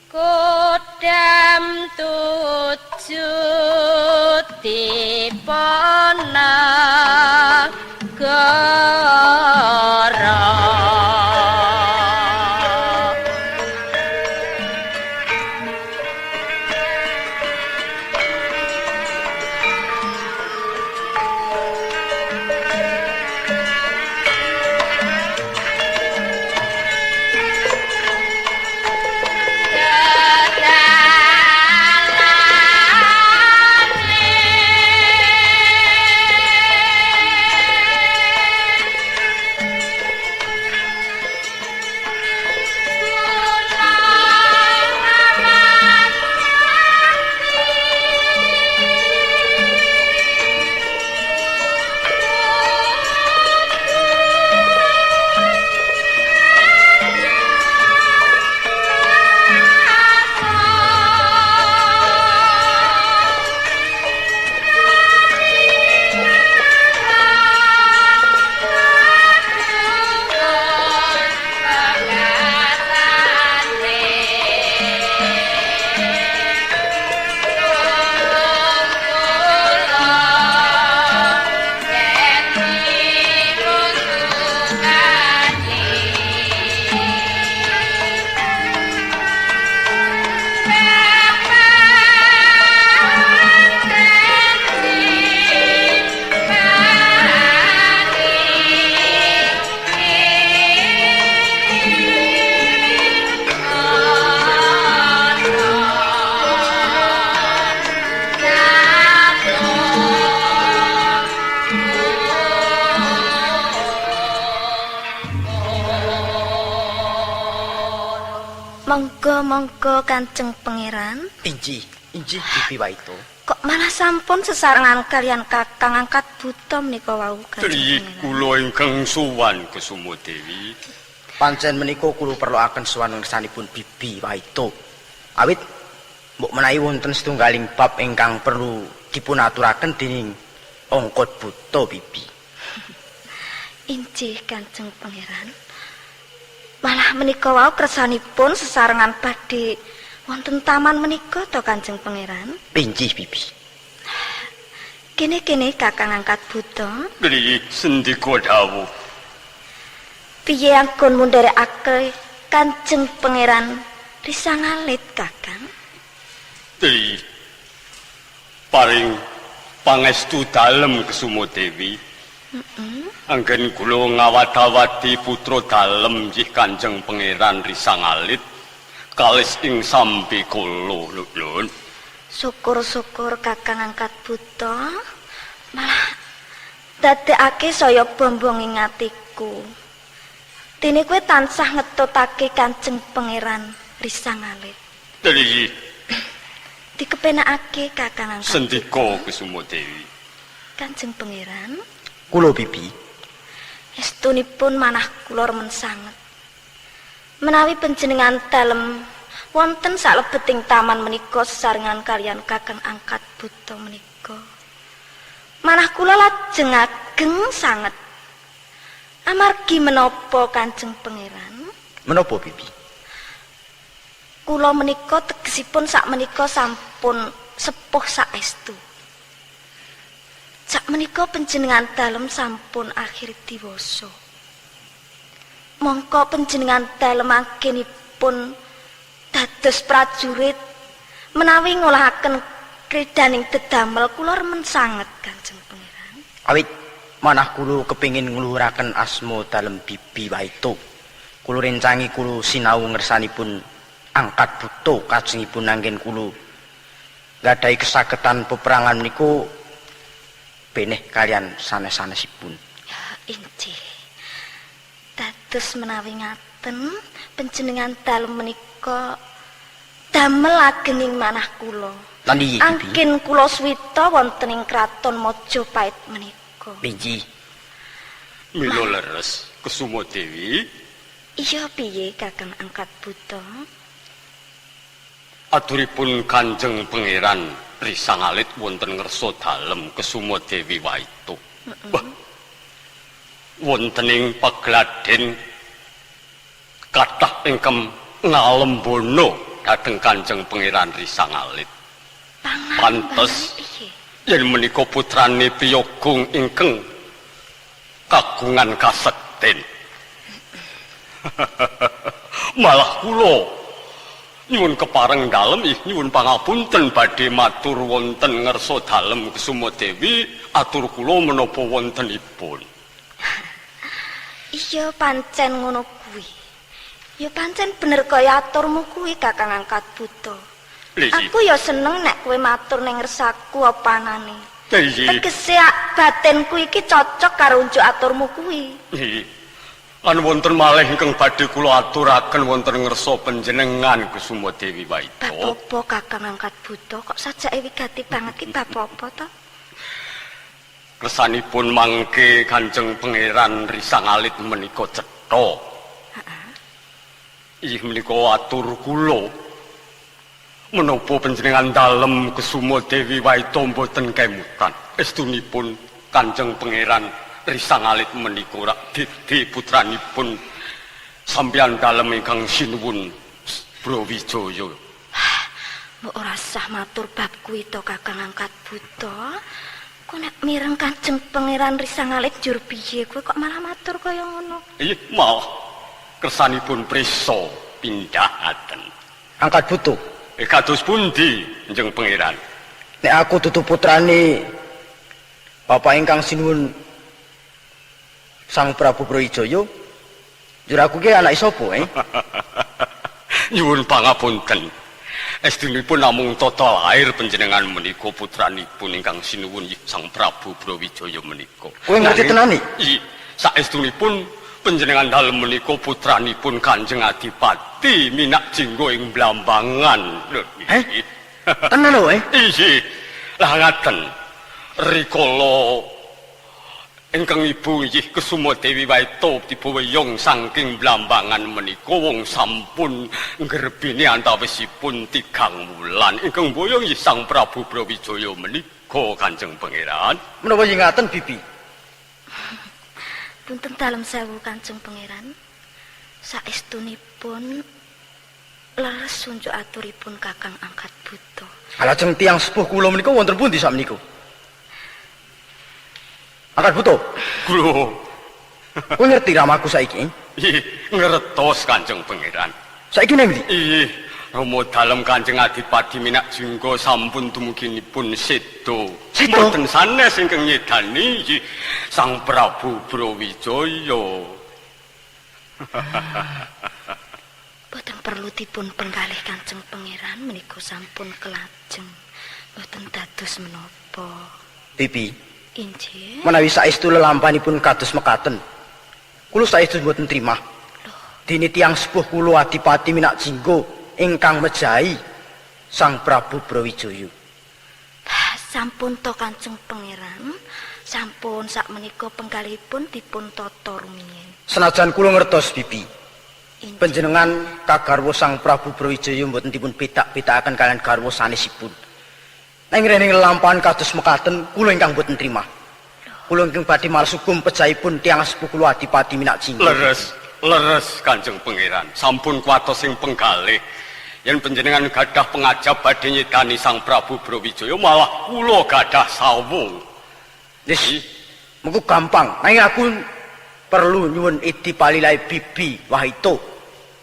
Kodam tuju diponegoro. Monggo-monggo Kanjeng Pangeran. Injih, injih Bibi Waito. Kok malah sampun sesarengan kalian Kakang angkat buta menika wau Kanjeng Pangeran. Kula ingkang sowan Kusuma Dewi. Pancen menika kula perlokaken sowan ngersanipun Bibi Waito. Awit mbok menawi wonten setunggaling bab ingkang perlu dipunaturaken dening Angkat Buta Bibi. Injih Kanjeng Pangeran. Malah menika wau kersanipun sesarengan badhe wonten taman menika to Kanjeng Pangeran? Injih Bibi. Kene-kene Kakang angkat buta. Nggih, sendika dawuh. Piye anggon mundharekake Kanjeng Pangeran risangalit Kakang? Nggih. Paring pangestu dalem Kusuma Dewi. Anggen kula ngawat-awati putra dalem nggih Kanjeng Pangeran Risangalit kalis ing sambi kula lho. Syukur-syukur Kakang angkat buta malah dadekake saya bombong ing atiku. Dene kowe tansah ngetutake Kanjeng Pangeran Risangalit. Nggih. Dikepenakake Kakang angkat. Sendika Kusuma Dewi. Kanjeng Pangeran. Kula Bibi. Estunipun manah kula remen sanget. Menawi panjenengan dalem wonten salebeting taman menika sesarengan kalian Kakang angkat buta menika. Manah kula lajeng ageng sanget. Amargi menapa Kanjeng Pangeran? Menapa Bibi? Kula menika tegesipun sakmenika sampun sepuh saestu. Sakmenika panjenengan dalem sampun akhir diwasa. Mongko panjenengan dalem anggenipun dados prajurit menawi ngolahaken kredaning dedamel kula remen sanget Kanjeng Pangeran. Awit manah kula kepingin ngluhuraken asma dalem Bibi Waito. Kula rencangi kula sinau ngersanipun angkat buta kajengipun anggen kula nggadahi kesagetan peperangan niku beneh kalian sanes-sanesipun. Ya, injih. Dados menawi ngaten panjenengan dalem menika damel agening manah kula. Lan iki Bibi. Anggen kula swita wonten ing kraton Majapahit menika. Injih. Mila leres Kusuma Dewi. Iya piye Kakang angkat buta? Aturipun Kanjeng Pangeran Risangalit wonten ngersa dalem Kusuma Dewi Waito. Wah. Wonten ing pagladen kathah ingkang ngalembana dhateng Kanjeng Pangeran Risangalit. Pantes yen menika putrane Priyogung ingkang kagungan kasekten. Malah kula nyuwun kepareng dalem nyuwun pangapunten badhe matur wonten ngarsa dalem Kesuma Dewi, atur kula menapa wontenipun. Iya pancen ngono kuwi. Ya pancen bener kaya aturmu kuwi Kakang Angkat Buta. Aku ya seneng nek kowe matur ning ngersaku apa anane. Tegese batinku iki cocok karo unjuk aturmu kuwi. Lan wonten malih ingkang badhe kula aturaken wonten ngarsa panjenengan Kesuma Dewi Waito. Bab apa Kakang Angkat Buta kok sajake wigati banget ki bab apa to? Kersanipun mangke Kanjeng Pangeran Risangalit menika cetha. Heeh. Inggih menika atur kula. Menapa panjenengan dalem Kesuma Dewi Waito mboten kemutan. Estunipun Kanjeng Pangeran Risangalit menika rak didi putranipun sampeyan dalem ingkang sinuwun Brawijaya. Mbok ora sah matur bab kuwi to Kakang Angkat Buta. Kok nek mireng Kanjeng Pangeran Risangalit njur piye kowe kok malah matur kaya ngono? Iya, malah kersanipun prisa pindhahaken. Angkat Buta. Kados pundi Kanjeng Pangeran? Nek aku dudu putrane bapak ingkang sinuwun Sang Prabu Brawijaya, njur aku ki anake sapa, eh? Nyuwun pangapunten. Estunipun namung tata lair panjenengan menika putranipun ingkang sinuwun Sang Prabu Brawijaya menika. Kowe ngerti tenane? Iya, saestunipun panjenengan dalem menika putranipun Kanjeng Adipati Minak Jinggo ing Blambangan. Lho, eh? Tenan lho, eh? Iya. Lah ngaten. Rikala ingkang ibu inggih Kesuma Dewi Waito dipunweyung saking Blambangan menika wong sampun nggerbini antawisipun 3 wulan. Ingkang boyong inggih Sang Prabu Brawijaya menika Kanjeng Pangeran. Menapa ngaten Bibi? Punten dalem sewu Kanjeng Pangeran. Saestunipun leres unjuk aturipun Kakang Angkat Buta. Lajeng tiyang sepuh kula menika wonten pundi sakmenika? Angkat Buta. Kula. Kowe ngerti ramaku saiki? Ih, ngertos Kanjeng Pangeran. Saiki nang ndi? Ih, Rama dalem Kanjeng Adipati Minak Jinggo sampun dumuginipun seda. Mboten sanes ingkang nyedani Sang Prabu Brawijaya. Mboten perlu dipun penggalih Kanjeng Pangeran menika sampun kelajeng. Mboten dados menapa. Bibi. Inggih. Menawi saestu lelampanipun kados mekaten, kula saestu mboten trima. Dene tiyang sepuh kula Adipati Minak Jinggo ingkang mejahi Sang Prabu Brawijaya. Sampun to Kanjeng Pangeran, sampun sakmenika penggalihipun dipun tata rumiyin. Senajan kula ngertos Bibi, panjenengan kagarwa Sang Prabu Brawijaya mboten dipun petak-petakaken kalian garwa sanesipun. Nanging rene lelampahan kados mekaten kula ingkang mboten trima. Kula ingkang badhe males hukum pejahipun tiyang sepuh kula Adipati Minak Jinggo. Leres, leres Kanjeng Pangeran. Sampun kuwatos ing penggalih. Yen panjenengan gadah pengajap badhe nyedani Sang Prabu Brawijaya, malah kula gadah sawung. Wis, mengko gampang. Nanging aku perlu nyuwun idi palilahe Bibi Wahito.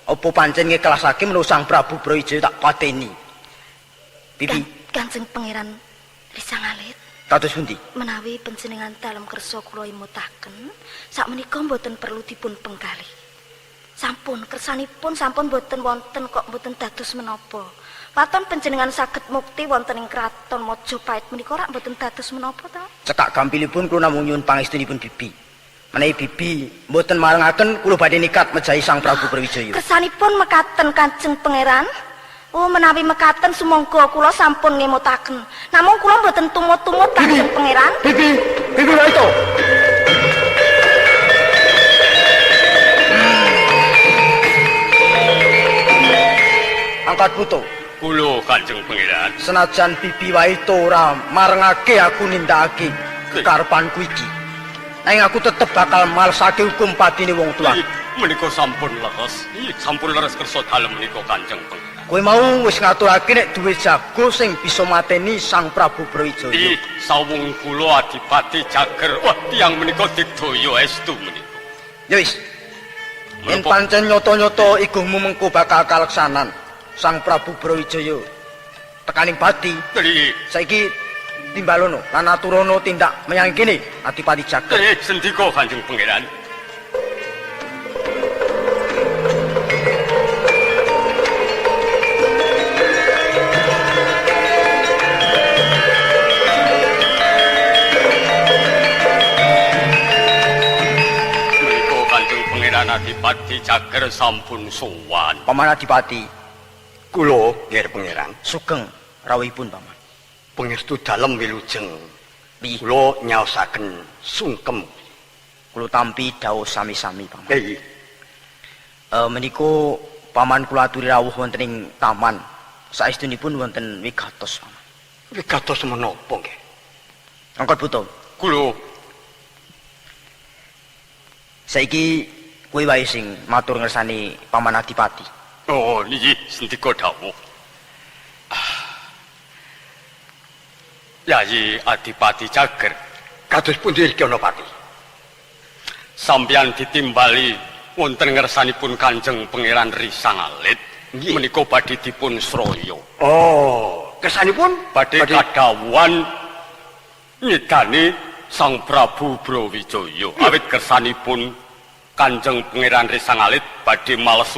Apa pancen ngiklasake menawa Sang Prabu Brawijaya tak pateni? Bibi Kanjeng Pangeran Risangalit. Kados pundi? Menawi panjenengan dalem kersa kula imutaken, sakmenika mboten perlu dipun penggalih. Sampun kersanipun sampun mboten wonten kok mboten dados menapa. Waton panjenengan saged mukti wonten ing kraton Majapahit menika rak mboten dados menapa ta? Cekak gampilipun kula namung nyuwun pangestunipun Bibi. Menawi Bibi mboten marengaken kula badhe nikat mejahi Sang Prabu Brawijaya. Kersanipun mekaten Kanjeng Pangeran. Oh, menawi mekaten sumangga kula sampun ngemutaken. Namung kula mboten tumut-tumut Kanjeng Pangeran. Bibi, Bibi Waito. Angkat Buta. Kula Kanjeng Pangeran. Senajan Bibi Waito ora marengake aku nindakake kekarepanku iki, nanging aku tetep bakal malesake hukum patine wong tua. Menika sampun leres. Sampun leres kersa dalem menika Kanjeng Pangeran. Kowe mau wis ngaturake nek duwe jago sing bisa mateni Sang Prabu Brawijaya. Ih, sawung kula Adipati Jager. Wah, tiyang menika digdaya estu menika. Ya wis. Yen pancen nyata-nyata iguhmu mengko bakal kaleksanan Sang Prabu Brawijaya tekaning pati. Saiki timbalono lan aturono tindak menyang kene Adipati Jager. Sendika Kanjeng Pangeran. Adipati Jager sampun sowan. Paman Adipati. Kula nggih Pangeran. Sugeng rawuhipun Paman. Pangestu dalem wilujeng. Kula nyaosaken sungkem. Kula tampi dawuh sami-sami Paman. Nggih. Menika Paman kula aturi rawuh wonten ing taman. Saestunipun wonten wigatos Paman. Wigatos menapa nggih? Angkat buta. Kula saiki kowe wae sing matur ngersani Paman Adipati. Oh, niki sendika dawuh. Yayi Adipati Jager, kados pundi Ganapati? Sampeyan ditimbali wonten ngersanipun Kanjeng Pangeran Risangalit. Menika badhe dipun sraya. Oh, kersanipun badhe kadhawuhan nyidani Sang Prabu Brawijaya. Awit kersanipun Kanjeng Pangeran Risangalit badhe males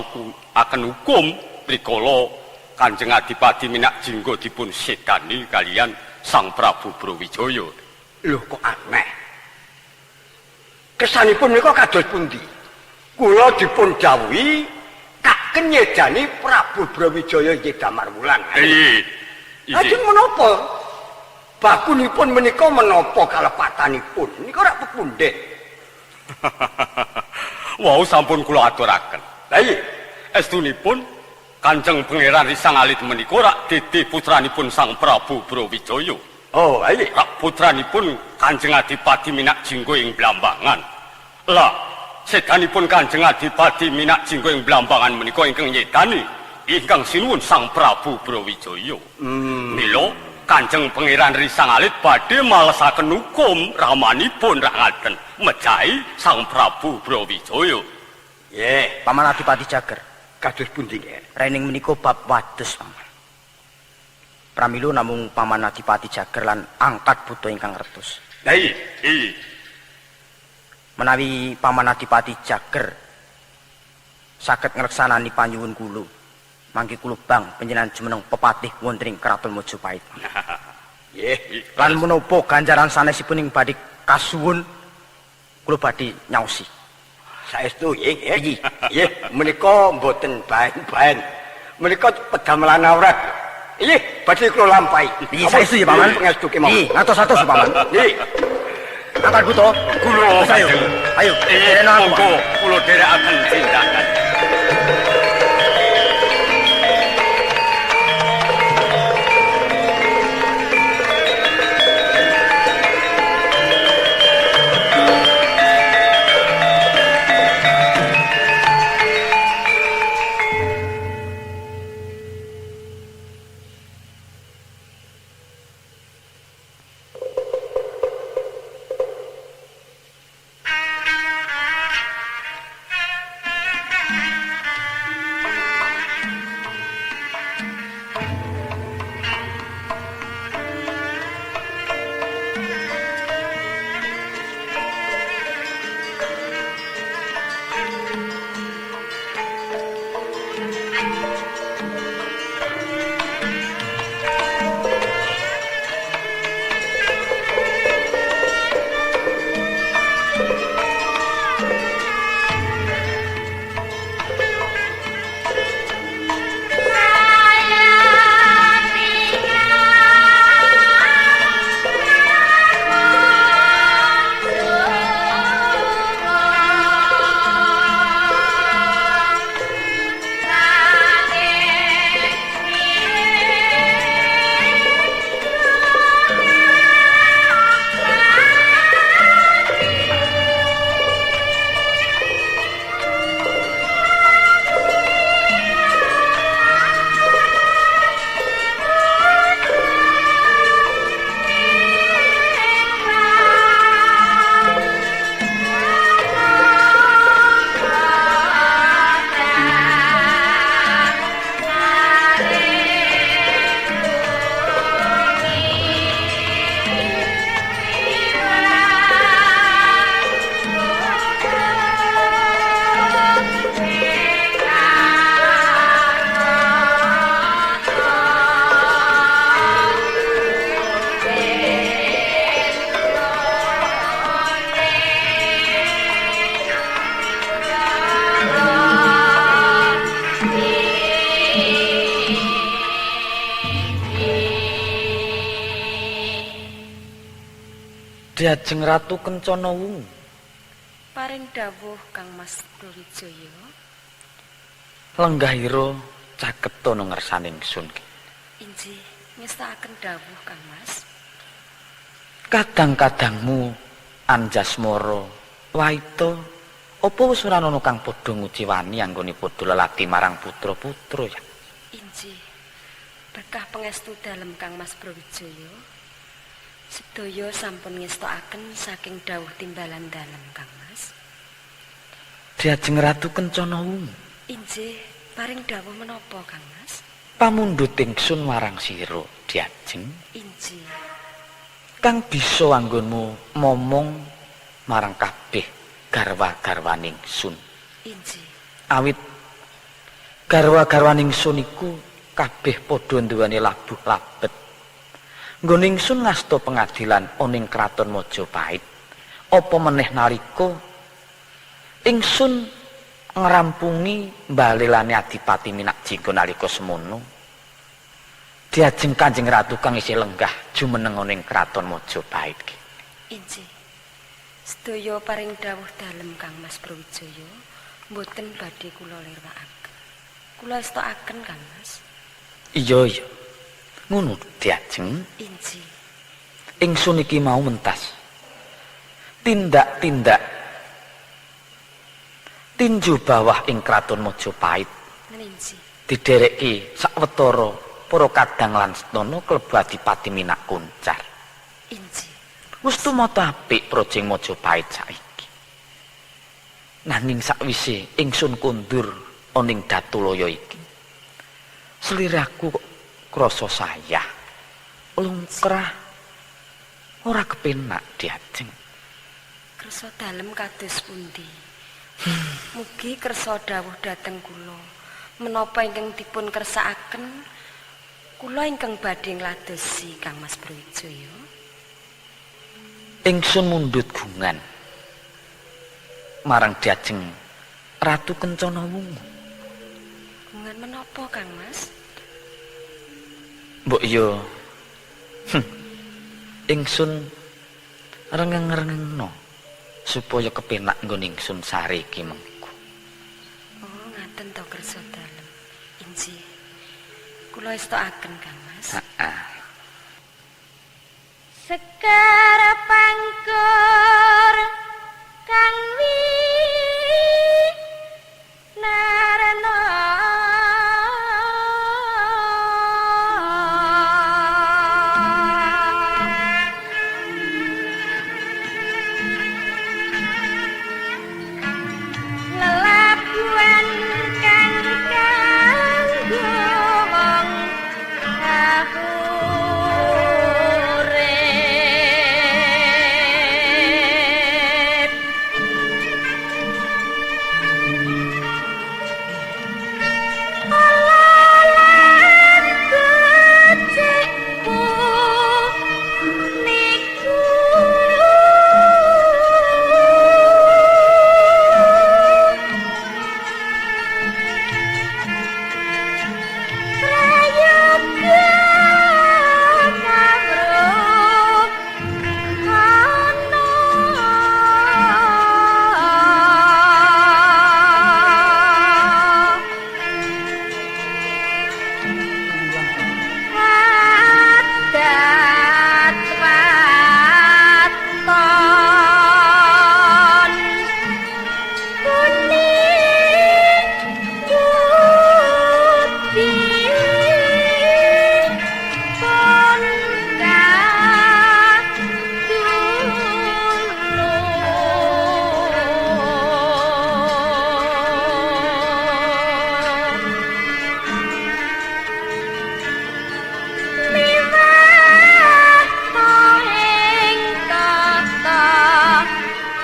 akan hukum rikala Kanjeng Adipati Minak Jinggo dipun sedani kalian Sang Prabu Brawijaya. Lho kok aneh. Kesanipun menika kados pundi? Kula dipun dawuhi kaken nyedani Prabu Brawijaya inggih Damar Wulan. Nggih. Lajeng menapa? Bakunipun menika menapa kalepatanipun? Nika rak pepundhen. Wau sampun kula aturaken. Lha iya, estunipun Kanjeng Pangeran Risangalit menika rak dede putranipun Sang Prabu Brawijaya. Oh, iya. Rak putranipun Kanjeng Adipati Minak Jinggo ing Blambangan. Lah, sedanipun Kanjeng Adipati Minak Jinggo ing Blambangan menika ingkang nyedani ingkang sinuwun Sang Prabu Brawijaya. Mila Kanjeng Pangeran Risangalit badhe malesaken hukum ramanipun rangaten mejahi Sang Prabu Brawijaya. Nggih, Paman Adipati Jager. Kados pundi nggih? Rening menika bab wedhus Paman. Pramila namung Paman Adipati Jager lan angkat buta ingkang ngertos. Lha iya. Menawi Paman Adipati Jager saged ngleksanani panyuwun kula, mangke kula bang panjenengan jumeneng pepatih wonten ing Kraton Majapahit. Nggih. Lan menapa ganjaran sanesipun ing badhe kasuwun kula badhe nyaosi. Saestu nggih. Nggih, menika mboten baen-baen. Menika pedamelan awrat. Nggih, badhe kula lampahi. Nggih, saestu ya Paman. Pangestu kemawon. Nggih, ngatos-atos Paman. Nggih. Angkat buta. Kula ayo. Ayo, monggo kula dherekaken tindakan. Diajeng Ratu Kencana Wungu. Paring dawuh Kang Mas Brawijaya. Lenggahira caketa ngersane ingsun. Inggih, ngestakaken dawuh Kang Mas. Kadang-kadangmu anjasmara waita apa wis ora ana kang padha nguciwani anggone padha lelati marang putra-putra ya? Inggih. Berkah pangestu dalem Kang Mas Brawijaya. Sedaya sampun ngestokaken saking dawuh timbalan dalem Kang Mas. Diajeng Ratu Kencana Wungu. Inggih, paring dawuh menapa Kang Mas? Pamundhut ingsun marang sira, Diajeng. Inggih. Kang bisa anggonmu momong marang kabeh garwa-garwaning sun. Inggih. Awit garwa-garwaning sun iku kabeh padha duweni labuh labet. Nggone ingsun ngasta pengadilan ana ing kraton Majapahit. Apa meneh nalika ingsun ngrampungi balelane Adipati Minakjingga nalika semono. Diajeng Kanjeng Ratu kang isih lenggah jumeneng ana ing kraton Majapahit. Inggih. Sedaya paring dawuh dalem Kang Mas Brawijaya mboten badhe kula lirwakaken. Kula estokaken Kang Mas. Iya iya. Ngono diajeng. Inggih. Ingsun iki mau mentas. Tindak-tindak tinju bawah ing kraton Majapahit. Inggih. Diderekke sawetara para kadang lan setana klebu Adipati Minak Kuncar. Inggih. Wis tumata apik projeng Majapahit saiki. Nanging sakwise ingsun kondur ana ing Datulaya iki, sliraku kok krasa sayah, lungkrah, ora kepenak diajeng. Kersa dalem kados pundi? Mugi kersa dawuh dhateng kula. Menapa ingkang dipun kersakaken kula ingkang badhe ngladosi Kang Mas Brawijaya. Ingsun mundhut gungan marang diajeng Ratu Kencana Wungu. Gungan menapa Kang Mas? Mbok yo ingsun rengeng-rengengno supaya kepenak nggon ingsun sare iki mengko. Oh, ngaten to kersa dalem. Inggih. Kula estokaken Kang Mas. Heeh. Sekar pangkur kang winarna lelabuhan kang kanggo wong kahurip. Alalan becikku niku prayoga kawruh ana. Adat waton kuning putih pun kadulur. Miwah ing tata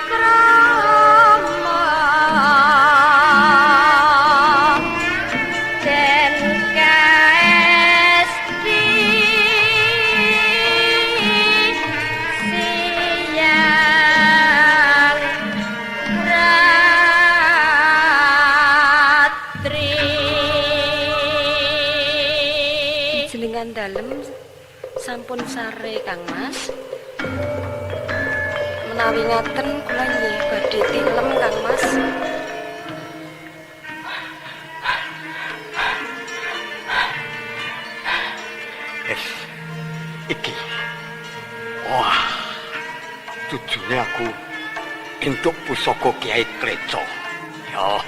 krama den kaesti siang ratri. Jenengan dalem sampun sare Kang Mas. Menawi ngaten kula nggih badhe tilem Kang Mas. Iki. Wah. Jujure aku entuk pusaka Kyai Kleco. Ya.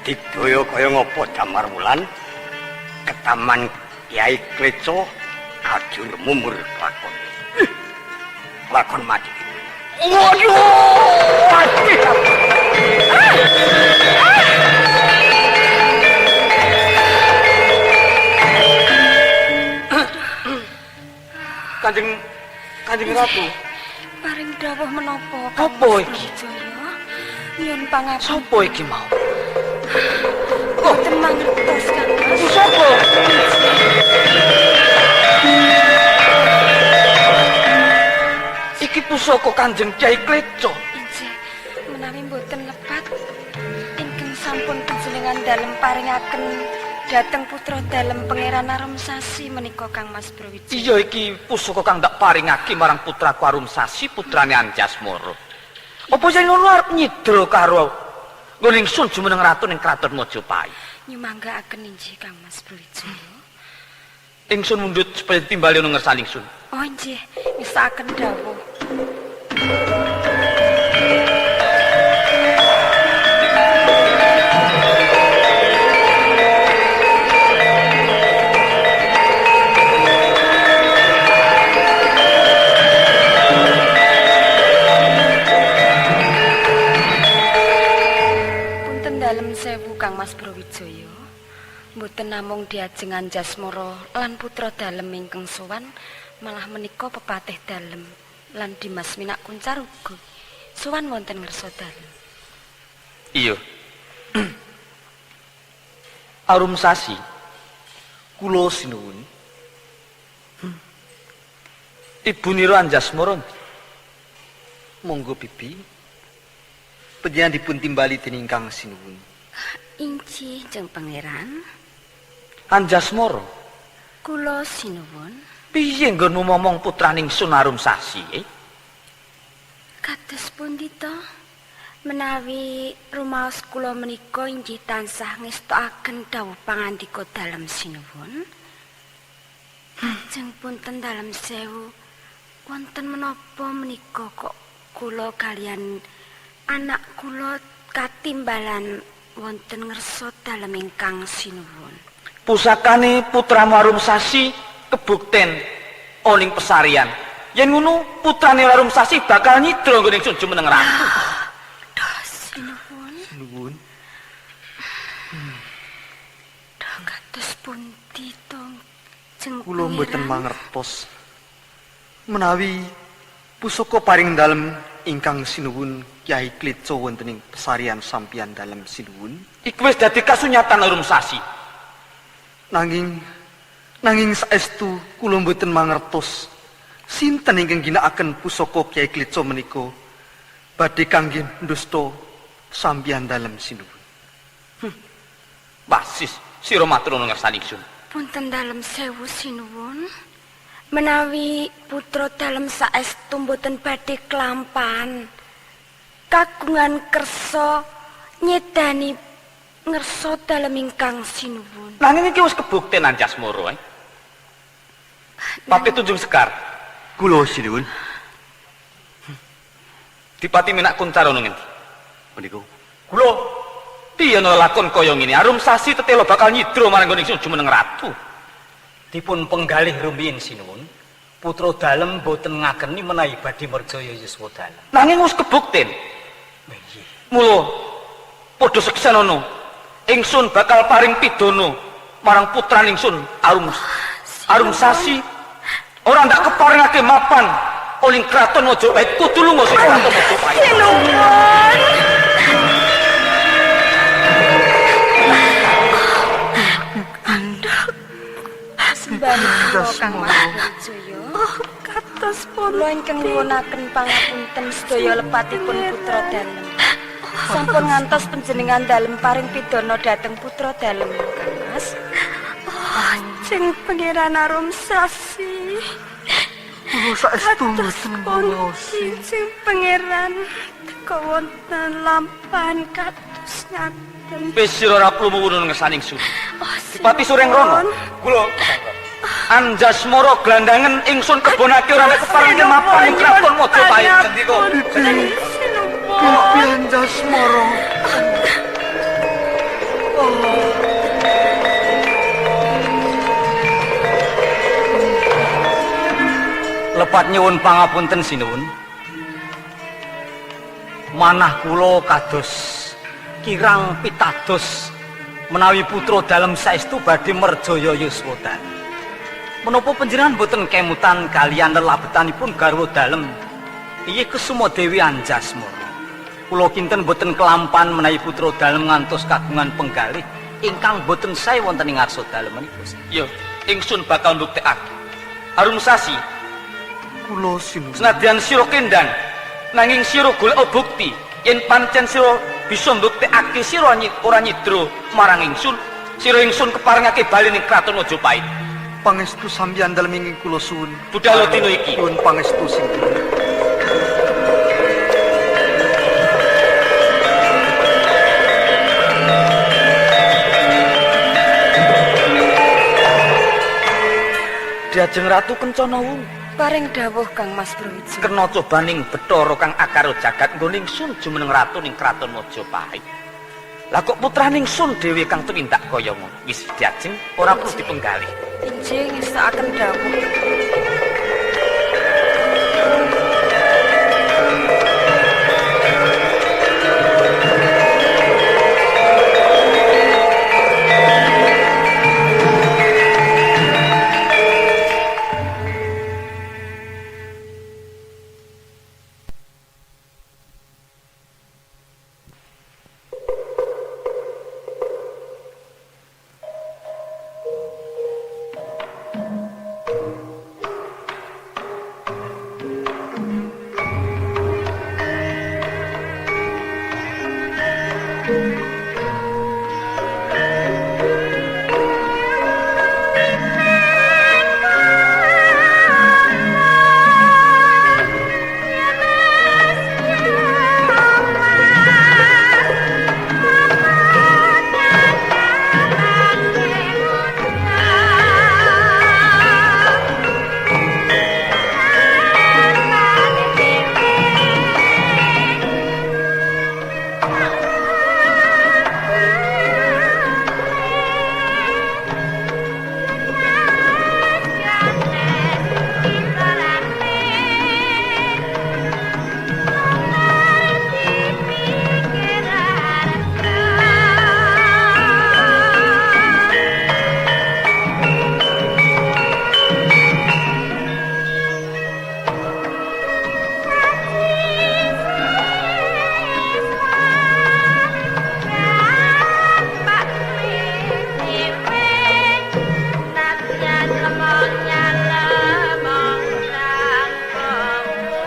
Digdaya kaya ngapa Damar Wulan ketaman Kyai Kleco ajur mumur lakon. Lakon mati. Waduh! Mati. Kanjeng Ratu. Paring dawuh menapa? Apa iki? Nyuwun pangapunten. Sopo iki mau? Boten mangertos Kang Mas. Pusaka. Iki pusaka Kanjeng Kyai Kleco. Injih, menawi mboten lepat ingkang sampun panjenengan dalem paringaken dhateng putra dalem Pangeran Arumsasi menika Kang Mas Brawijaya. Iya, iki pusaka kang ndak paringake marang putraku Arumsasi, putrane Anjasmara. Apa yen ngono arep nyidra karo nggon ingsun jumeneng ratu ning kraton Majapahit? Nyumanggaaken injih Kang Mas Brawijaya. Ingsun mundhut supaya timbali ana ngersane ingsun. Oh injih, ngesakaken dawuh. Kang Mas Brawijaya, mboten namung diajeng Anjasmara lan putra dalem ingkang sowan, malah menika pepatih dalem lan Dimas Minak Kuncar uga sowan wonten ngersa dalem. Iya. Arumsasi, kula sinuwun. Ibu nira Anjasmara. Monggo bibi. Panjenengan dipun timbali dening Kang Sinuwun. Injih, Jeng Pangeran. Anjasmara. Kula sinuwun. Piye nggonmu momong putraning Sun Arumsasi, eh? Kados pundi to? Menawi rumaos kula menika inggih tansah ngestokaken dawuh pangandika dalem sinuwun. Jeng punten dalem sewu, wonten menapa menika kok kula kalian anak kula katimbalan wonten ngersa dalem ingkang sinuwun. Pusakane putramu Arumsasi kebukten oning pesarian. Yen ngono putrane Arumsasi bakal nyidra nggone ingsun jumeneng ratu. Duh, sinuwun. Sinuwun. Duh, kados pundi to, Jeng Kula mboten mangertos menawi pusaka paring dalem ingkang sinuwun Kyai Kleco wonten ing pesarian sampeyan dalem sinuwun. Iku wis dadi kasunyatan Arumsasi. Nanging saestu kula mboten mangertos sinten ingkang ginakaken pusaka Kyai Kleco menika badhe kangge ndusta sampeyan dalem sinuwun. Basis sira matur nuwun ngersani ingsun. Punten dalem sewu sinuwun. Menawi putra dalem saestu mboten badhe klampan kagungan kersa nyedani ngersa dalem ingkang sinuwun. Nanging iki wis kebukten Anjasmara, eh. Pati Tunjung Sekar. Kula sinuwun. Dipati Minak Kuncar ana ngendi? Menika kula. Piye ana lakon kaya ngene? Arumsasi tetela bakal nyidra marang nggon ingsun jumeneng ratu. Dipun penggalih rumiyin sinuwun, putra dalem boten ngakeni menawi badhe merjaya yuswa dalem. Nanging wis kebukten. Nggih. Mula padha seksenono, ingsun bakal paring pidana marang putrane ingsun Arumsasi. Ora ndak keparingake mapan oling kraton Majapahit, kudu lunga saka kraton Majapahit. Sinuwun. Sembah kula Kang Mas Brawijaya. Oh, kados pundi Kula ingkang nyuwunaken pangapunten sedaya lepatipun putra dalem. Sampun ngantos panjenengan dalem paring pidana dhateng putra dalem Kang Mas. Oh, Jeng Pangeran Arumsasi. Kula saestu mboten ngaosi. Sing pangeran teka wonten lampahan kados ngaten. Wis sira ora perlu muwunun ngersaning ingsun. Oh, Dipati sureng rono. Kula Anjasmara glandangen ingsun kebonake ora nek kepareng mapan ing kraton Majapahit. Gendika. Bibi Anjasmara. Lepat nyuwun pangapunten sinuwun. Manah kula kados kirang pitados menawi putra dalem saestu badhe merjaya yuswa dalem. Menapa panjenengan boten kemutan kaliyan lelabetanipun garwa dalem inggih Kusuma Dewi Anjasmara. Kula kinten boten kelampan menawi putra dalem ngantos kagungan penggalih ingkang boten sae wonten ing ngarsa dalem menika. Ya, ingsun bakal mbuktekake. Arum Sasi, Kula sinuwun. Senadyan sira kendang, nanging sira golek bukti yen pancen sira bisa mbuktekake sira ora nyidra marang ingsun, sira ingsun keparengake bali ning kraton Majapahit. Pangestu sampeyan dalem ingkang kula suwun. Budhal dina iki. Nyuwun pangestu sinuwun. Diajeng Ratu Kencana Wungu. Paring dawuh Kang Mas Brawijaya. Kena cobaning Bathara kang akaro jagat nggone ingsun jumeneng ratu ning kraton Majapahit. Lah kok putrane ingsun dhewe kang tumindak kaya ngono. Wis diajeng ora perlu dipenggalih. Injih ngestokaken dawuh.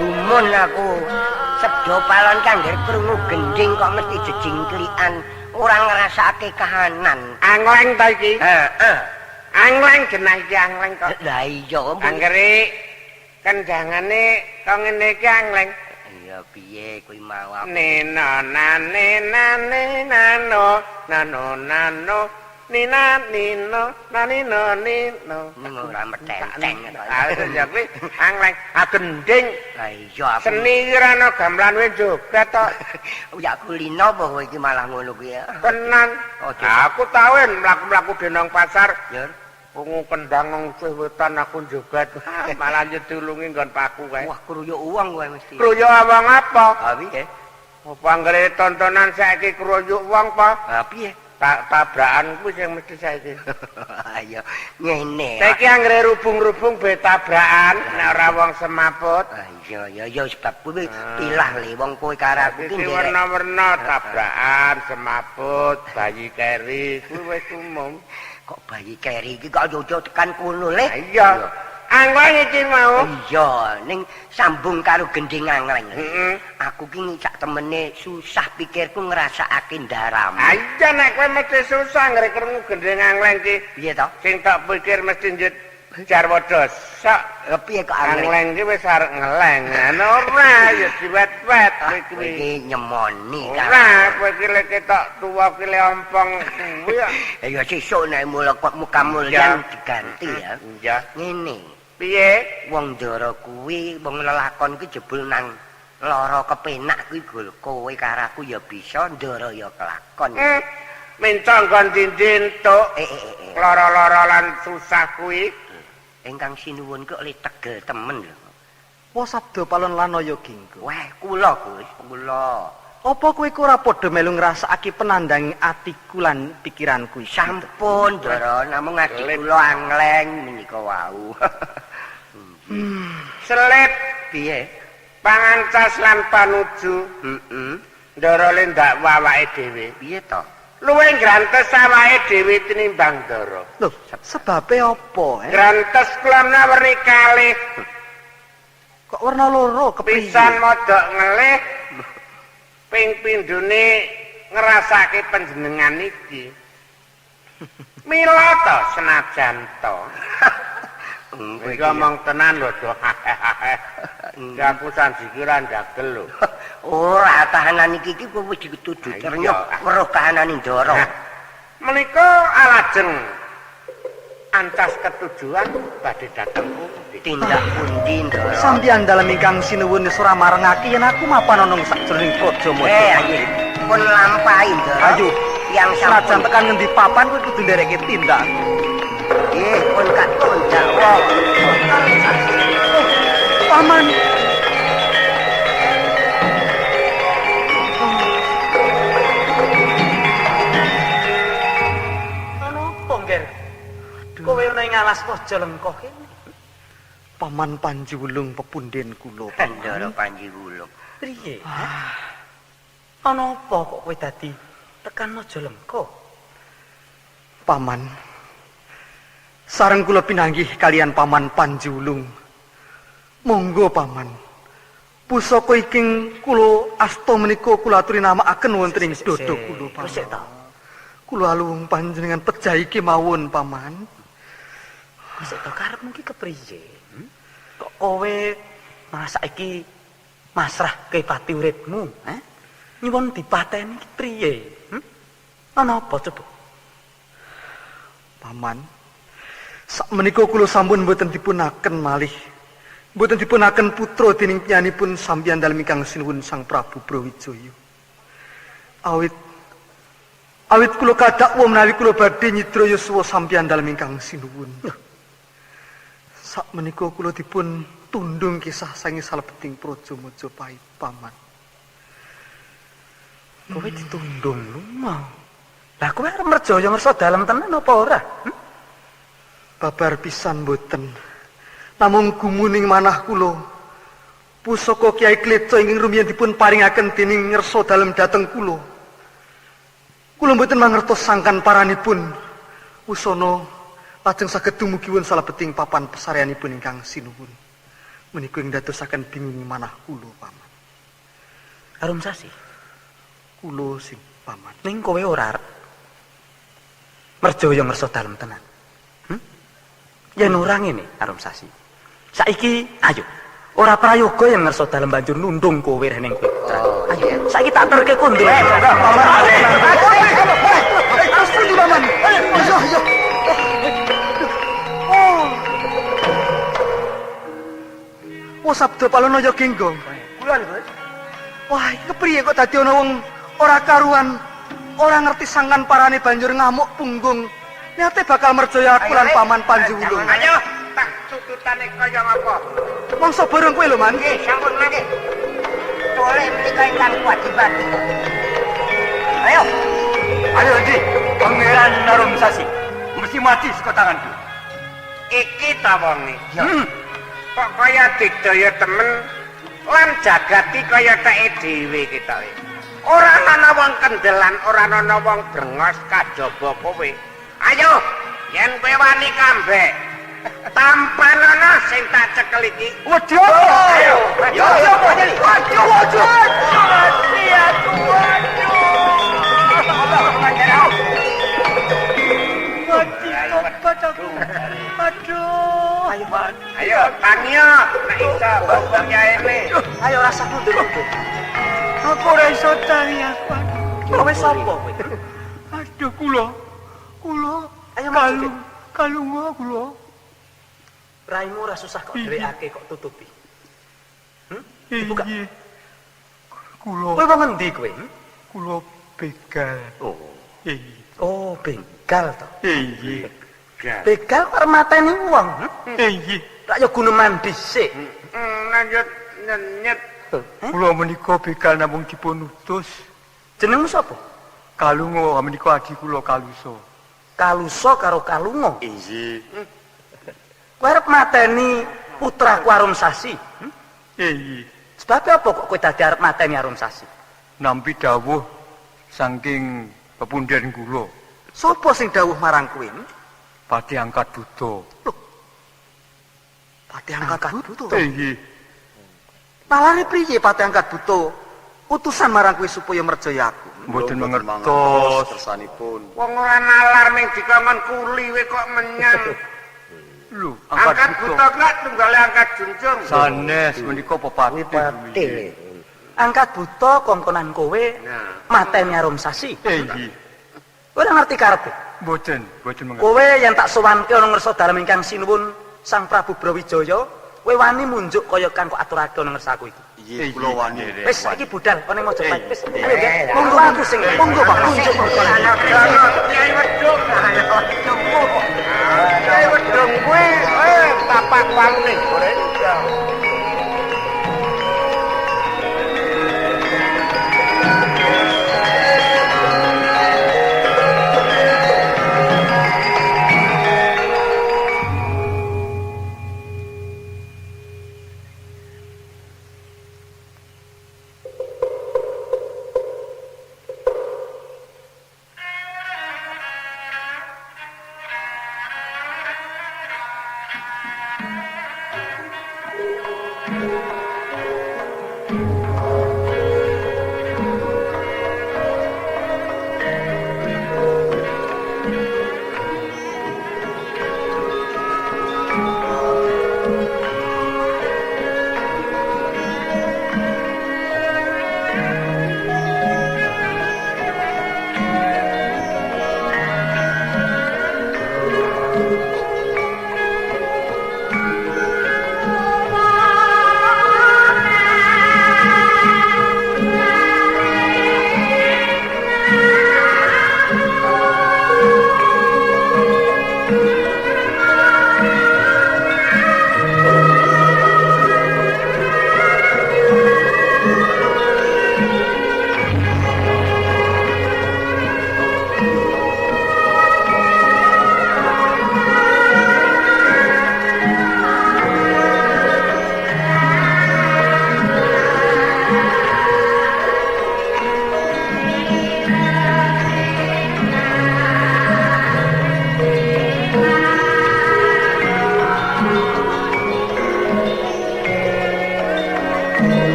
Gumun aku. Sabda palon kangger krungu gendhing kok mesti jejingklikan, ora ngrasakake kahanan. Angleng ta iki? Heeh. Angleng genah iki angleng kok. Lah iya, anggere kendangane kok ngene iki angleng. Ya piye kuwi mau aku. Nena nane nane nano nano nano nina nino nanino nino. Ora metenteng. Ya kuwi angleng gendhing. Lah iya aku. Seni iki ora ana gamelan wis joget tok. Ya kulino apa kowe iki malah ngono kuwi ya. Tenan. Aku tau mlaku-mlaku denong pasar. Ya. Wungu kendang nang sisih wetan aku joget. Malah nyedulungi nggon paku kae. Wah, kruyuk wong kowe mesti. Kruyuk wong apa? Ha piye? Apa anggere tontonan saiki kruyuk wong apa? Ha piye? Tabrakan kuwi sing mesti saiki. Ayo ngene. Saiki anggere rubung-rubung be tabrakan nek ora wong semaput. Iya ya ya sebab kuwi pilah le wong kowe karo aku ki nderek. Werna-werna tabrakan, semaput, bayi keri kuwi wis umum. Kok bayi keri iki kok aja tekan kono le. Iya. Angleng iki mau. Iya, ning sambung karo gendhing angleng. Aku ki sak temene susah pikirku ngrasakake ndaramu. Ha iya nek kowe mesti susah ngrek krungu gendhing angleng ki. Piye to? Sing tak pikir mesti njut Jarwo dosok. Piye kok angleng? Angleng ki wis arep ngeleng. Ora ya diwet-wet kowe kuwi. Iki nyemoni Ora, kowe ki lek ketok tuwa ki le ompong kuwi kok. Ya sesuk nek mula kok mukamulyan diganti ya. Iya. Ngene. Piye? Wong ndara kuwi wong lelakon kuwi jebul nang lara kepenak kuwi gol kowe karo aku ya bisa ndara ya kelakon. Minta nggon dindi entuk. Lara-lara lan susah kuwi. Ingkang sinuwun kok le tegel temen lho. Wa sabda palon Lanaya Ginggo. Wah, kula Gus, kula. Apa kowe iku ora padha melu ngrasakake penandang atiku lan pikiranku iki? Sampun, Ndara, namung ati kula angleng menika wau. Selip piye? Pangancas lan panuju. Heeh. Ndara le ndakwa awake dhewe. Piye to? Luwih ngrantes awake dhewe tinimbang ndara. Lho, sebabe apa, eh? Ngrantes kula werni kalih. Kok werna loro kepriye? Pisan modok ngelih. Ping pindhone ngrasake panjenengan iki. Mila to senajan to. Iki omong tenan lho, Do. Aku sanjiki ora ndagel lho. Ora tahanan iki iki kowe wis dituduh ternyuh weruh kahanane ndara. Menika alajeng ancas ketujuan badhe dhateng pundi? Tindak pundi ndara? Sampeyan dalem ingkang sinuwun wis ora marengake yen aku mapan ana sakjroning praja Majapahit. Pun lampahi ndara. Ayo, yang senajan tekan ngendi papan kowe kudu nderekke tindak. Nggih, pun katun dakwa. Paman. Ana apa, Ngger? Kowe ana ing alas Majalengka kene. Paman Panji Wulung pepunden kula. Ndara Panji Wulung. Priye? Ana apa kok kowe dadi tekan Majalengka? Paman. Sareng kula pinanggih kalian Paman Panji Wulung. Monggo Paman. Pusaka iking kula asta menika kula aturi namakaken wonten ing dada kula Paman. Sik ta. Kula aluwung panjenengan pejahi kemawon Paman. Sik ta karepmu iki kepriye? Kok kowe malah saiki masrahke pati uripmu, eh? Nyuwun dipateni iki priye? Ana apa coba? Paman. Sakmenika kula sampun mboten dipunaken malih. Mboten dipunaken putra dening piyanipun sampeyan dalem ingkang sinuwun Sang Prabu Brawijaya. Awit kula kadakwa menawi kula badhe nyidra yuswa sampeyan dalem ingkang sinuwun. Sakmenika kula dipun tundhung kisah saking salebeting praja Majapahit, Paman. Kowe ditundhung lumah. Lah kowe arep merjaya ngersa dalem tenan apa ora? Babar pisan mboten. Namung gumuning manah kula. Pusaka Kyai Kleca ingkang rumiyin dipun paringaken dening ngersa dalem dhateng kula. Kula mboten mangertos sangkan paranipun. Wusana lajeng saged dumugi wonten salebeting papan pesareanipun ingkang sinuwun. Menika ing dadosaken bingung manah kula, Paman. Arum sasi. Kula sing Paman. Ning kowe ora arep merjaya ngersa dalem tenan. Yen ora ngene, Arum Sasi. Saiki ayo. Ora prayoga yen ngersa dalem banjur nundung kowe rene kowe. Ayo, saiki tak terke kondo. Terus pundi, Paman? Ayo, ayo. Oh, sabda Palonaya Genggong. Kula Gus. Wah, iki kepriye kok dadi ana wong ora karuan, ora ngerti sangkan parane banjur ngamuk punggung. Niate bakal merjaya aku lan Paman Panji Wulung. Ayo, tak tututane kaya ngapa? Mangsa bareng kowe lho, Man. Nggih, sampun mangke. Tole menika ingkang kewajiban. Ayo. Ayo Endi, Pangeran Arum Sasi mesti mati saka tanganku. Iki ta wonge. Kok kaya digdaya temen lan jagati kaya teke dhewe ketoke. Ora ana wong kendelan, ora ana wong brengos kajaba kowe. Ayo, yen kowe wani kambek, tampanana sing tak cekel iki. Waduh. Ayo, Ayo, ayo, waduh. Mati aku, waduh. Mati tobat aku. Aduh. Ayo, Ayo tangiyo nek iso bambang yaene. Ayo rasah mundur-mundur. Aku ora iso tangi aku. Kowe sapa kowe? Aduh kula. Kula. Ayo maju. Kalunga kula. Raimu ora susah kok dhewekake kok tutupi. Dibuka. Kula. Kowe wong endi kowe? Kula begal. Oh. Iya. Oh, begal to. Iya. Begal kok arep mateni wong. Iya. Rak ya guneman dhisik. Lanjut nyenyet. Kula menika begal namung dipun utus. Jenengmu sapa? Kalunga menika adi kula Kalusa. Kalusa karo Kalunga. Inggih. Kowe arep mateni putraku Arumsasi. Iya. Sebab apa kok kowe dadi arep mateni Arumsasi? Nampi dawuh saking pepundhen kula. Sopo sing dawuh marang kowe? Pati angkat buta. Loh. Pati angkat buta. Inggih. Nalare priye pati angkat buta? Utusan marang kowe supaya merjaya aku. Mboten mangertos kersanipun. Wong ora nalar ning dikongkon kuli we kok menyang. Lho, angkat buta kok tunggale angkat junjung. Sanes menika pepatih. Angkat buta kongkonan kowe mateni Arumsasi. Inggih. Kowe ora ngerti karepe? Mboten, mboten mengerti. Kowe yen tak sowanke ana ngersa dalem ingkang sinuwun Sang Prabu Brawijaya, kowe wani munjuk kaya kang kok aturake ana ngersaku iki. Inggih, kula wani. Wis iki budal ana Majapahit wis. Ayo nggih. Monggo aku sing monggo Pak kunjuk monggo. Kyai Wedung. Kyai Wedung kuwi tapak walune goreng.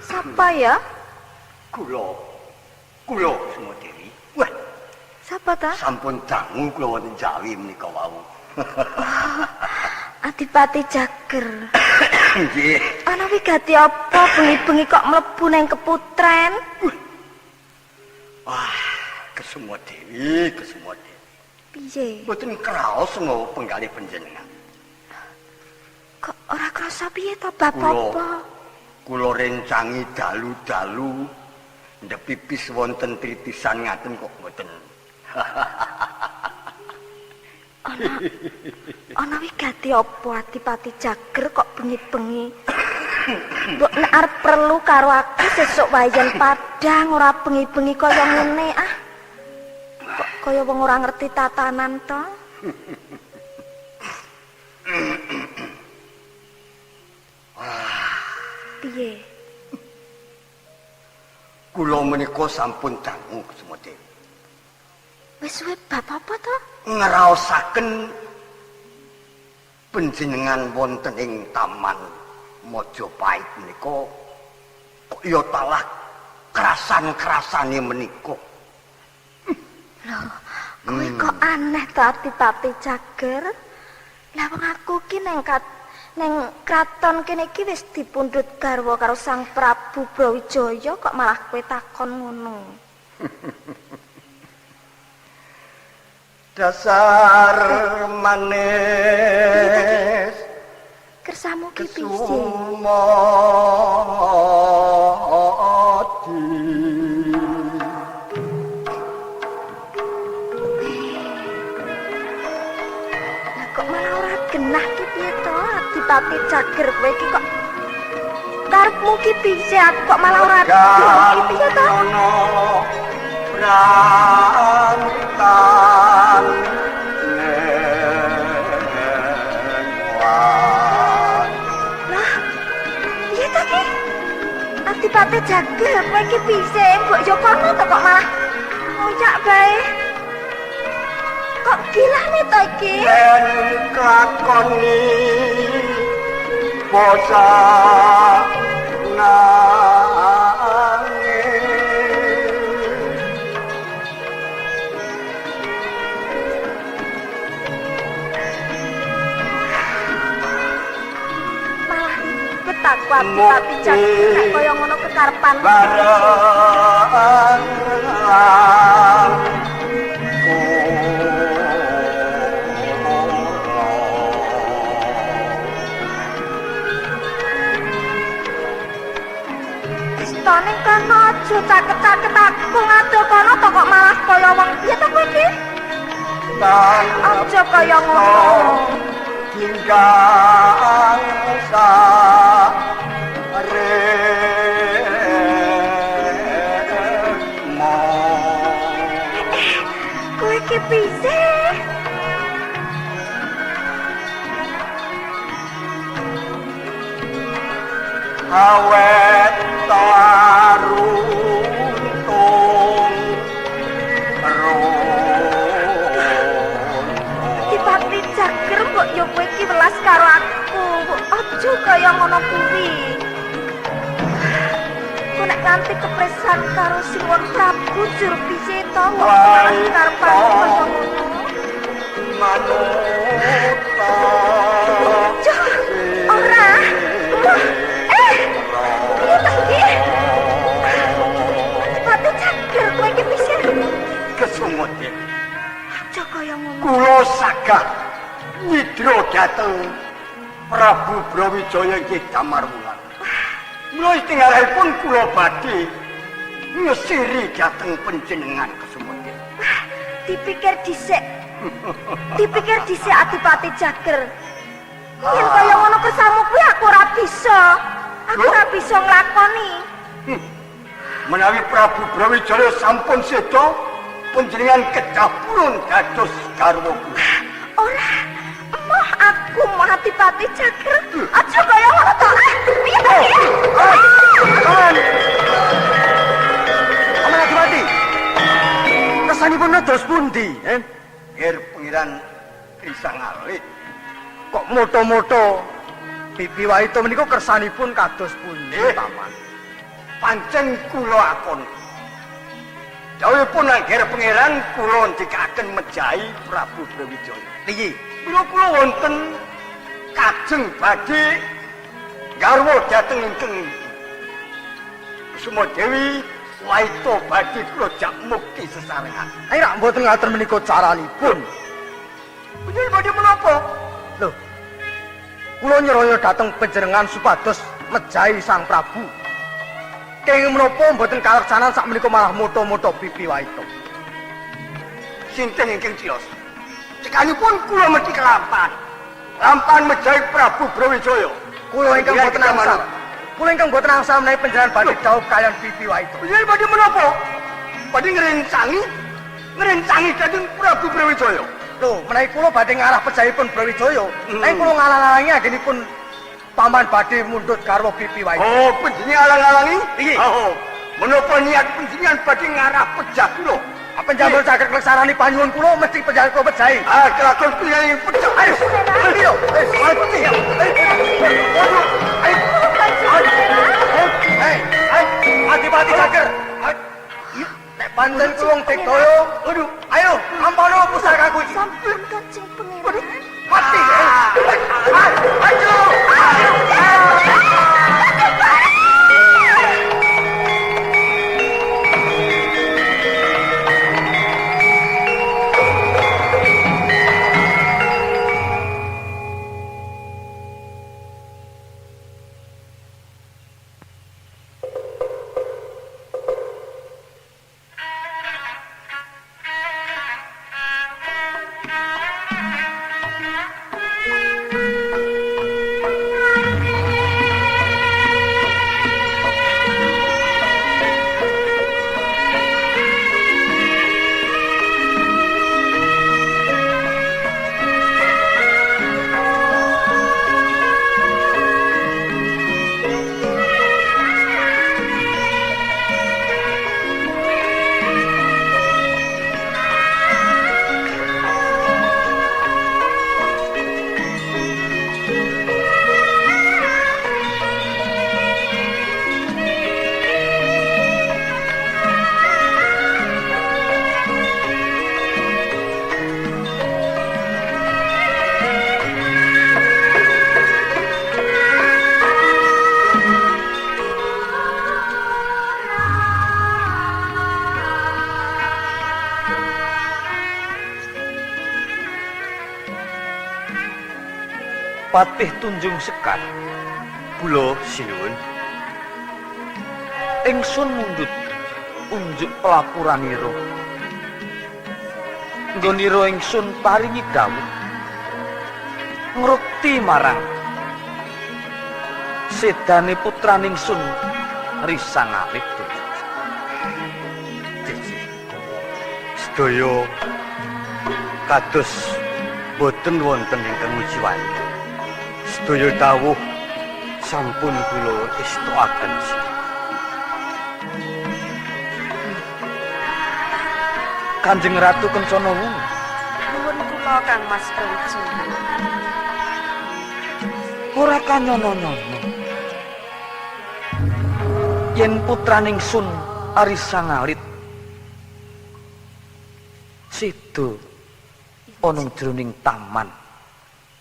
Sapa ya? Kula. Kula Sumadewi. Wah. Sapa ta? Sampun dangu kula wonten Jawi menika wau. Oh, Adipati Jager. Nggih. Ana wigati apa bengi-bengi kok mlebu nang keputren? Wah, Kesumadewi, Kesumadewi. Piye? Mboten kraos mawa penggalih panjenengan. Kok ora krasa piye ta bab apa? Kula rencangi dalu-dalu ndepipis wonten tritisan ngaten kok mboten. Ana wigati apa Adipati Jager kok bengi-bengi? Mbok nek arep perlu karo aku sesuk wayan padang ora bengi-bengi kaya ngene ah. Kok kaya wong ora ngerti tatanan to? Piye? Kula menika sampun dangu Kusuma Dewi. Wis suwe bab apa to? Ngraosaken panjenengan wonten ing Taman Majapahit menika kok ya talah krasan-krasane menika. Lho, kowe kok aneh to Adipati Jager? Lah wong aku ki neng kraton kene iki wis dipundhut garwa karo Sang Prabu Brawijaya kok malah kowe takon ngono. Dasar manis kersamu ki piye? Sumadi. Lah kok malah ora genah ki piye to Adipati Jager kowe iki kok karepmu ki piye aku kok malah ora genah ki piye to? Brantan nengwan. Lah piye to ki? Adipati Jager kowe iki piye? Mbok yo kono to kok malah ngucak bae. Kok gilane to iki? Yen kakoni basa nangis. Malah ribet aku Adipati Jager nek kaya ngono kekarepan. Bareng To ning kono aja caket-caket aku ngado kono to kok malah kaya wong piye to kowe iki? Aja kaya ngono. Tinggal saremo. Kowe iki piye? Awet taruntung Adipati Jager mbok yo kowe iki welas karo aku. Aja kaya ngono kuwi. Ku nek nganti kepresan karo Sinuwun Prabu jur piye to kok malah karepanmu kaya ngono. Manuta. Aja ora. Piye to iki? Adipati Jager kowe iki piye? Kesuma Dewi. Aja kaya ngono. Kula sagah nyidra dhateng Prabu Brawijaya inggih Damar Wulan. Mula istingarahipun kula badhe ngesiri dhateng panjenengan Kesuma Dewi. Dipikir dhisik. Dipikir dhisik Adipati Jager. Yen kaya ngono kersamu kuwi aku ora bisa. Aku ora bisa nglakoni. Menawi Prabu Brawijaya sampun seda, panjenengan kedah purun dados garwa kula. Ora. Emoh aku moh Adipati Jager. Aja kaya ngono to. Piye to iki? Paman. Paman Adipati. Kesanipun dados pundi, eh? Ger Pangeran Krisangalih. Kok moto-moto Bibi Waito menika kersanipun kados pundi, Paman? Pancen kula akon. Dawuhipun Angger Pangeran kula ndikaken mejahi Prabu Brawijaya. Piye? Mila kula wonten kajeng badhe garwa dhateng ingkang Kusuma Dewi Waito badhe kula jak mukti sesarengan. Ayo rak mboten ngaten menika caranipun. Panjenengan badhe menapa? Lho. Kula nyeroyo dhateng panjenengan supados mejahi Sang Prabu. Kenging menapa mboten kaleksanan sak menika malah moto-moto Bibi Waito. Sinten ingkang ciyos? Cekanipun kula mesti kelampahan. Lampahan mejahi Prabu Brawijaya. Kula ingkang boten angsal. Kula ingkang boten angsal menawi panjenengan badhe dhaup kaliyan Bibi Waito. Panjenengan badhe menapa? Badhe ngrencangi dhateng Prabu Brawijaya. Lho, menawi kula badhe ngarah pejahipun Brawijaya, nanging kula ngalang-alangi anggenipun Paman badhe mundhut garwa pipi wae. Oh, panjenengan alang-alangi? Iya. Oh. Menapa niat panjenengan badhe ngarah pejah kula? Apa njamur saged ngleksanani panyuwun kula mesti panjenengan kula pejahi. Ah, kelakon panjenengan pejah. Ayo. Ayo. Ayo. Ayo. Ayo. Adipati Jager. Nek pancen kuwi wong digdaya, aduh, ayo ampano pusakaku iki. Sampun Kanjeng Pangeran. Mati. Ayo. Patih Tunjung Sekar. Kula sinuwun. Ingsun mundhut unjuk pelapuranira. Nggonira ingsun paringi dawuh ngrukti marang sedane putraning sun Risang Alit. Sedaya kados boten wonten ingkang ngujiwani. Sedaya dawuh sampun kula estokaken. Kanjeng Ratu Kencana Wungu. Nuwun kula Kang Mas Brawijaya. Ora kanyono-nyono. Yen putraning sun Arisa Ngalit sido ana jroning taman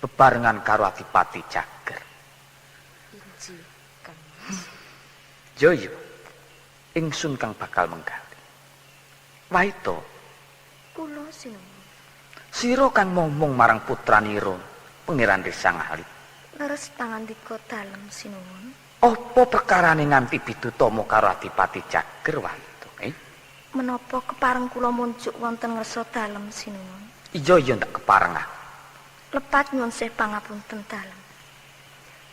bebarengan karo Adipati Jager. Injih, Kang Mas. Yo yo. Ingsun kang bakal menggali. Waito, kula sinuwun. Sira kang momong marang putranira Pangeran Risang Alit. Leres pangandika dalem sinuwun. Apa perkarane nganti bidutama karo Adipati Jager Waito? Menapa kepareng kula munjuk wonten ngersa dalem sinuwun? Iya iya ndak keparengah. Lepat nyuwun sih pangapunten dalem.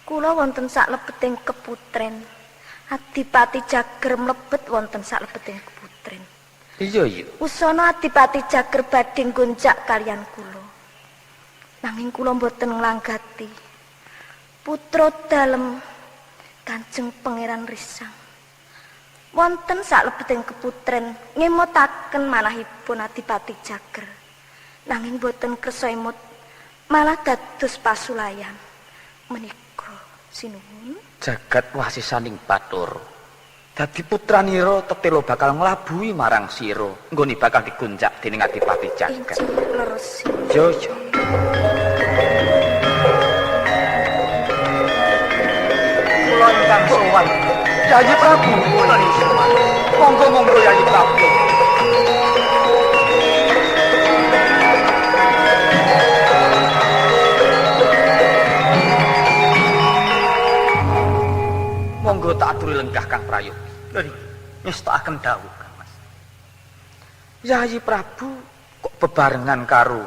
Kula wonten saklebeting keputren. Adipati Jager mlebet wonten saklebeting keputren. Iya iya. Usana Adipati Jager badhe nggonjak kaliyan kula. Nanging kula mboten nglanggati. Putra dalem Kanjeng Pangeran Risang wonten saklebeting keputren ngemotaken manahipun Adipati Jager. Nanging boten kersa emot, malah dados pasulayan. Menika sinuwun. Jagat wasisaning Bathara. Dadi putranira tetela bakal nglabuhi marang sira, nggone bakal digonjak dening Adipati Jager. Injih leres. Yo yo. Kula ingkang sowan Yayi Prabu, monggo monggo Yayi Prabu. Monggo tak aturi lenggah Kang Prayogi. Lho, ngestokaken dawuh Kang Mas. Yayi Prabu kok bebarengan karo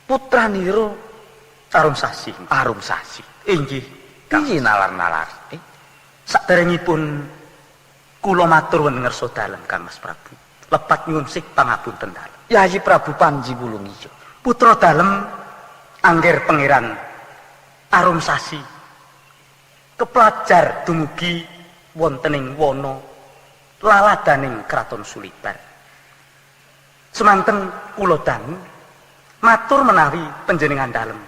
putranira Arum Sasi. Arum Sasi. Inggih. Piye nalar-nalar? Saderengipun kula matur wonten ngersa dalem Kang Mas Prabu. Lepat nyuwun sih pangapunten dalem. Yayi Prabu Panji Wulung iya. Putra dalem Angger Pangeran Arum Sasi Keplajar dumugi wonten ing wana laladaning Kraton Sulibar. Semanten kula dangu matur menawi panjenengan dalem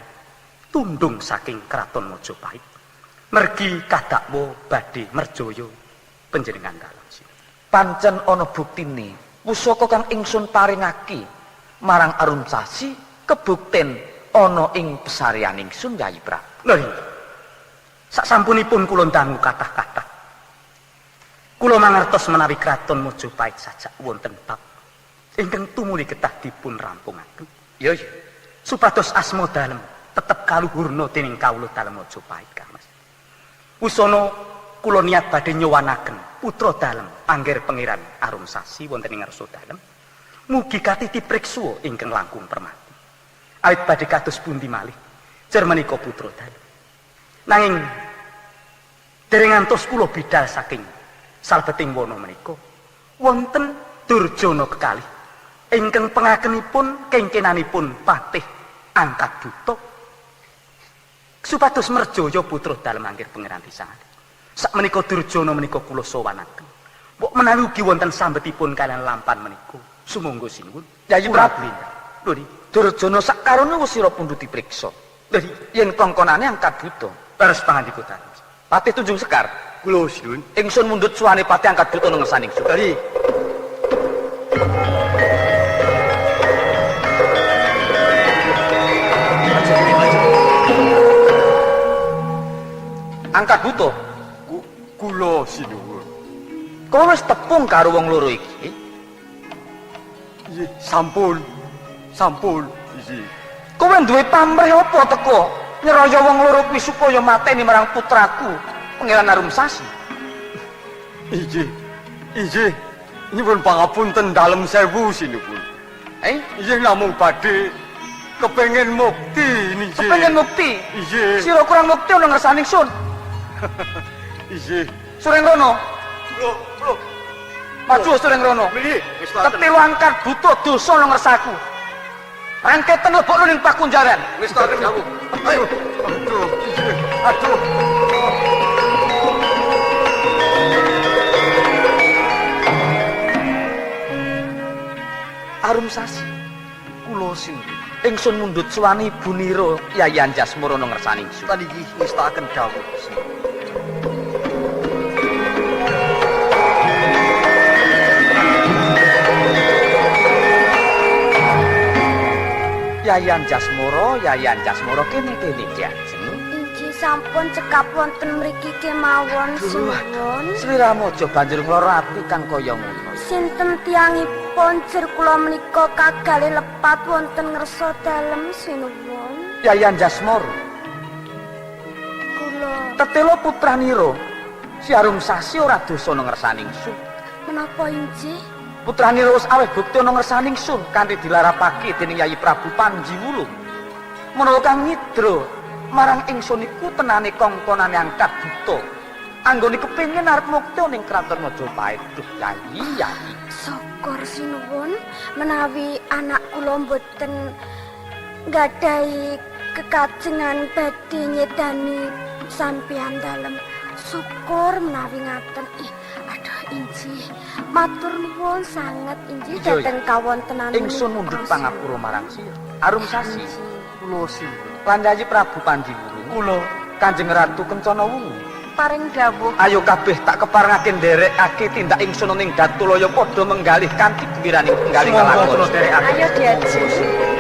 tundung saking Kraton Majapahit. Mergi kadakwa badhe merjaya panjenengan dalem. Pancen ana buktine pusaka kang ingsun paringake marang Arumsasi kebukten ana ing pesarean ingsun Yayi Prabu. Lho inggih. Sasampunipun kula dangu kathah-kathah. Kula mangertos menawi Kraton Majapahit sajak wonten bab ingkang tumuli ketah dipun rampungaken. Ya iya. Supados asma dalem tetep kaluhurna dening kawula dalem Majapahit, Kang Mas. Wusana kula niat badhe nyowanaken putra dalem Angger Pangeran Arumsasi wonten ing ngarsa dalem. Mugi katiti priksa ingkang langkung permati. Awit badhe kados pundi malih jer menika putra dalem. Nanging dereng ngantos kula bidal saking salebeting wana menika wonten Durjana kekalih ingkang pengakenipun kengkenanipun patih angkat buta supados merjaya putra dalem Angger Pangeran Risangali. Sakmenika Durjana menika kula sowanaken. Mbok menawi ugi wonten sambetipun kaliyan lampan menika sumangga sinuwun. Yayi Prabu. Lho niki Durjana sakarone wis sira pundhut dipriksa. Lho niki Yen kongkonane angkat buta. Leres pangandika dalem. Patih Tunjung Sekar. Kula sinuwun. Ingsun mundhut suwane patih angkat buta nang ngersane ingsun. Dari Angkat buta. Kula sinuwun. Kowe wis tepung karo wong loro iki? Nggih, sampun. Sampun, nggih. Kowe duwe pamrih apa teko nyeraya wong loro kuwi supaya mateni marang putraku Pangeran Arumsasi? Inggih. Inggih. Nyuwun pangapunten dalem sewu sinuwun. Eh? Inggih namung badhe kepengin mukti niki. Kepengin mukti? Inggih. Sira kurang mukti ana ngersane ingsun. Inggih. Sureng Rono. Lho, lho. Maju Sureng Rono. Nggih, wis Ketilu angkat buta dosa nang ngersaku. Rangketen lebokno ning pakunjaran. Wis to dawuh. Ayo. Aduh, inggih. Aduh. Arumsasi. Kula sinuwun. Ingsun mundhut suwani Ibu Nira Yayi Anjasmara nang ngersane ingsun. Tadi iki ngestakaken dawuh sinuwun. Yayi Anjasmara, Yayi Anjasmara kene-kene diajeng. Inggih sampun cekap wonten mriki kemawon sinuwun. Sliramu aja banjur ngloro ati kang kaya ngono. Sinten tiyangipun jer kula menika kagale lepat wonten ngersa dalem sinuwun. Yayi Anjasmara, Kula tetela putranira Si Arumsasi ora dosa nang ngersane ingsun. Menapa inggih? Putranira wis aweh bukti ana ngersane ingsun kanthi dilarapake dening Yayi Prabu Panji Wulung. Menawa kang ngidra marang ingsun iku tenane kongkonane angkat buta. Anggone kepengin arep mukti ning Kraton Majapahit. Duh, Yayi, Yayi. Syukur sinuwun menawi anak kula mboten nggadahi kekajengan badhe nyedani sampeyan dalem. Syukur menawi ngaten. Ih, aduh inggih. Matur nuwun sanget inggih dhateng kawontenan ingsun mundhut pangapura marang sira. Arumsasi kula sinuwun. Lan Yayi Prabu Panji Wulung. Kula Kanjeng Ratu Kencana Wungu. Paring dawuh. Ayo kabeh tak keparengake nderekake tindak ingsun ning Datulaya padha menggalih kanthi gembiraning penggalih Sumangga kalakon. kula nderekake. Ayo diajeng.